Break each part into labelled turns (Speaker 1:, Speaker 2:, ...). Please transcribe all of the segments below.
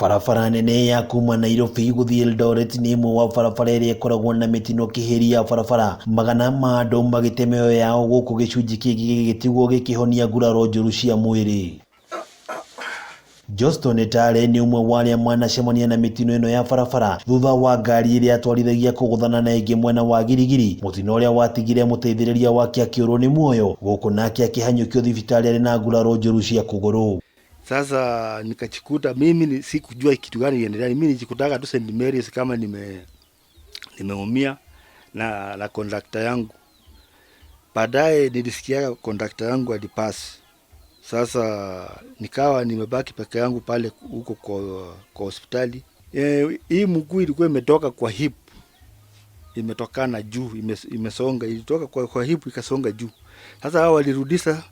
Speaker 1: Barabara nene ya kuma Nairobi gũthiĩ Eldoret nĩ ĩmwe wa barabara ĩrĩa ĩkoragwo na mĩtino kĩhĩri ya barabara, magana ma andũ magĩte mĩoyo yao gũkũ gĩcunjĩ kĩngĩ gĩgĩtigwo gĩkĩhonia nguraro njũru cia mwĩrĩ. Johnston Tare nĩ ũmwe wa arĩa manacemania na mĩtino ĩno ya barabara thutha wa ngari ĩrĩa atwarithagia kũgũthana na ĩngĩ mwena wa Girigiri, mũtino ũrĩa watigire mũteithĩrĩria wake akĩũrwo nĩ muoyo gũkũ nake akĩhanyũkio thibitarĩ arĩ na nguraro njũru cia kũgũrũ.
Speaker 2: Sasa nikajikuta mimi sikujua kitu gani iendelea. Mimi nilijikutaga tu St Mary's kama nimeumia na kondakta yangu. Baadaye nilisikia kondakta yangu alipass. Sasa nikawa nimebaki peke yangu pale huko kwa hospitali. Hii mguu ilikuwa imetoka kwa hip, imetokana juu, imesonga, ilitoka kwa hip ikasonga juu. Sasa hao walirudisha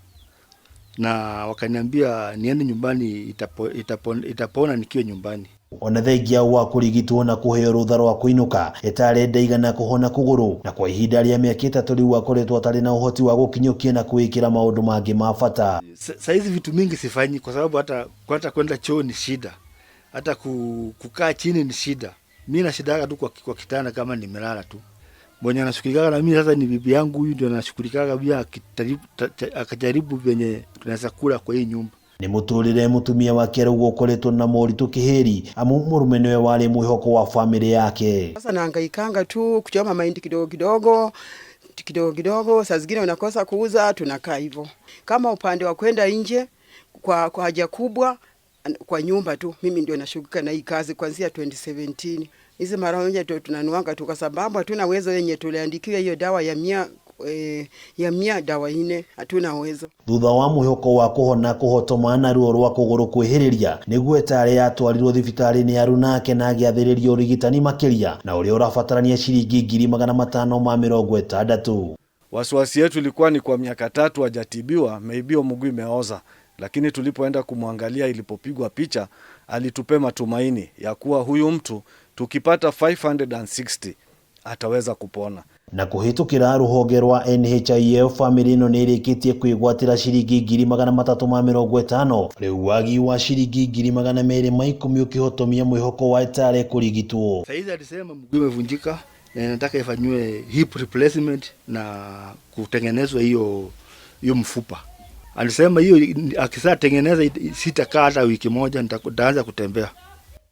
Speaker 2: na wakaniambia niende nyumbani, itapona nikiwa nyumbani.
Speaker 1: Ona thengia wa kũrigitwo na kũheo rũtha rwa kũinũka, Etare ndaigana kũhona kũgũrũ, na kwa ihinda rĩa mĩaka 3 rĩu akoretwo atarĩ na ũhoti wa gũkinyũkia na kwĩĩkĩra maũndũ mangĩ ma bata.
Speaker 2: Saizi vitu mingi sifanyi kwa sababu hata kwenda choo ni shida, hata kukaa chini ni shida. Mi nashidaga tu kwa kitanda kama nimelala tu. Mwenye anashughulikaga na mimi sasa ni bibi yangu, huyu ndio anashughulikaga pia, akajaribu venye tunaweza kula kwa hii nyumba.
Speaker 1: Nĩ mũtũrĩre mũtumia wake arauga ũkoretwo na moritũ kĩhĩri amu mũrume nĩwe warĩ mwĩhoko wa famĩlĩ yake.
Speaker 3: Sasa nahangaikanga tu kuchoma mahindi kidogo kidogo kidogo kidogo, saa zingine unakosa kuuza, tunakaa hivyo. Kama upande wa kwenda nje kwa haja kubwa kwa nyumba tu, mimi ndio nashughulika na hii kazi kuanzia 2017. Hizi mara moja ndio tunanuanga tu, kwa sababu hatuna uwezo yenye tuliandikiwa hiyo dawa ya 100 dawa 4, hatuna uwezo.
Speaker 1: Thutha wa mwĩhoko wa kũhona kũhotoma na ruo rwa kũgũrũ kwĩhĩrĩria, nĩguo Etare yatwarirwo thibitarĩ-inĩ ya Runake na agĩathĩrĩrio ũrigitani makĩria na ũrĩa ũrabatarania ciringi 560,000.
Speaker 4: Wasiwasi yetu ilikuwa ni kwa miaka 3 hajatibiwa, maybe mguu imeoza, lakini tulipoenda kumwangalia ilipopigwa picha alitupe matumaini ya kuwa huyu mtu tukipata 560 ataweza kupona.
Speaker 1: Na kũhĩtũkĩra rũhonge rwa NHIF famĩlĩ ĩno nĩ ĩrĩkĩtie kwĩgwatĩra ciringi 350,000, rĩu wagi wa ciringi 210,000 ũkĩhotomia mwĩhoko wa Etare kũrigitwo.
Speaker 2: Saizi alisema mguu imevunjika na inataka ifanywe hip replacement na kutengenezwa hiyo mfupa. Alisema hiyo akishatengeneza sitakaa hata wiki moja, nitaanza kutembea.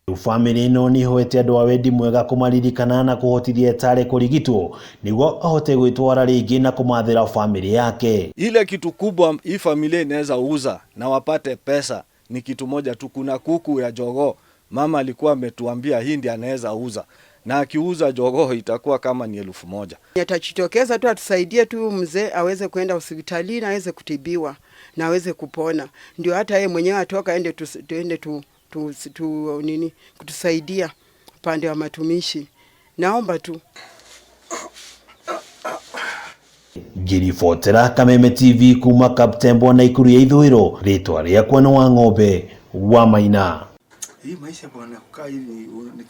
Speaker 1: Rĩu famĩlĩ ĩno nĩ ĩhoete andũ a wendi mwega kũmaririkana na kũhotithia Etare kũrigitwo nĩguo ahote gwĩtwara rĩngĩ na kũmathĩra famĩlĩ yake.
Speaker 4: Ile kitu kubwa hii familia inaweza uza na wapate pesa ni kitu moja tu. Kuna kuku ya jogoo, mama alikuwa ametuambia hii ndiye anaweza uza, na akiuza jogoo itakuwa kama ni 1,000.
Speaker 3: Atajitokeza tu atusaidie tu mzee aweze kwenda hospitalini aweze kutibiwa na aweze kupona, ndio hata yeye mwenyewe atoka aende tuende tu, tu, tu, nini kutusaidia upande wa matumishi. Naomba tu.
Speaker 1: Ngiribotera Kameme TV kuma Kaptembwo na Ikuru ya Ithũĩro, rĩtwa rĩakwa nĩ Wang'ombe wa Maina.
Speaker 2: Hii maisha bwana, kukaa hivi ni